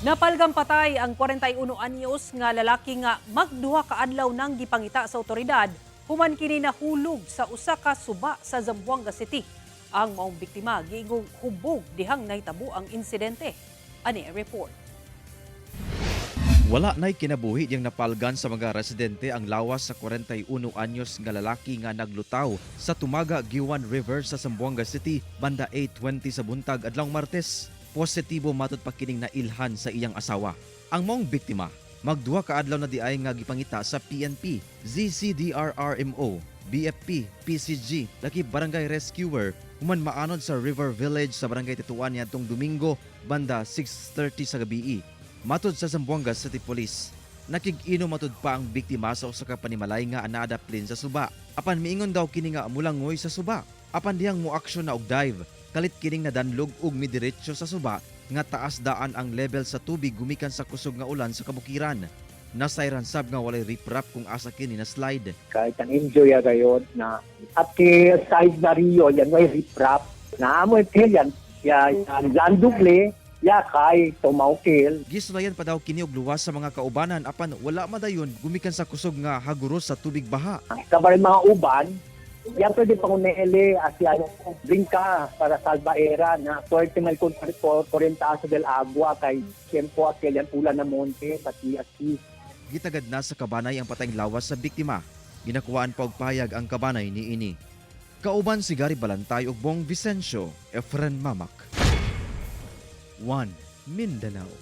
Napalgang patay ang 41 anyos nga lalaki nga magduha ka adlaw nang gipangita sa otoridad human kini nahulog sa usa ka suba sa Zamboanga City. Ang maong biktima giingong hubog dihang nahitabo ang insidente. Ani ang report. Wala na'y kinabuhi diyang napalgan sa mga residente ang lawas sa 41 anyos nga lalaki nga naglutaw sa Tumaga Guiwan River sa Zamboanga City banda 8:20 sa buntag adlawng Martes. Positibo matud pa kining nailhan sa iyang asawa. Ang maong biktima magduha ka adlaw na diay nga gipangita sa PNP, ZCDRRMO, BFP, PCG, lakip barangay rescuer human maanod sa River Village sa Barangay Tetuan niadtong Domingo banda 6:30 sa gabii. Matod sa Zamboanga City Police, nakig-inom matud pa ang biktima sa usa ka panimalay nga naadaplin sa suba. Apan miingon daw kini nga mulangoy sa suba. Apan dihang moaksyon na og dive, kalit kining nadanlog ug midiretso sa suba nga taas daan ang level sa tubig gumikan sa kusog nga ulan sa kabukiran. Nasayran sab nga walay riprap kung asa kini na slide. Kahit ang enjoy ya gayon na at kay side na Rio yan way riprap na amo yan ya landugle ya kay tumaukil. Gisulayan pa daw kini og luwas sa mga kaubanan, apan wala madayon gumikan sa kusog nga haguros sa tubig baha. Kabarin mga uban yan pwede pangunele asya brinca para salvaera na 40 mil con 40 aso del agua kay tiempo aquel yan ulan na monte pati aki. Gitagad na sa kabanay ang patayng lawas sa biktima. Ginakuhaan pa og payag ang kabanay niini. Kauban si Gary Balantay ug Bong Vicencio, Efren Mamak. 1 Mindanao.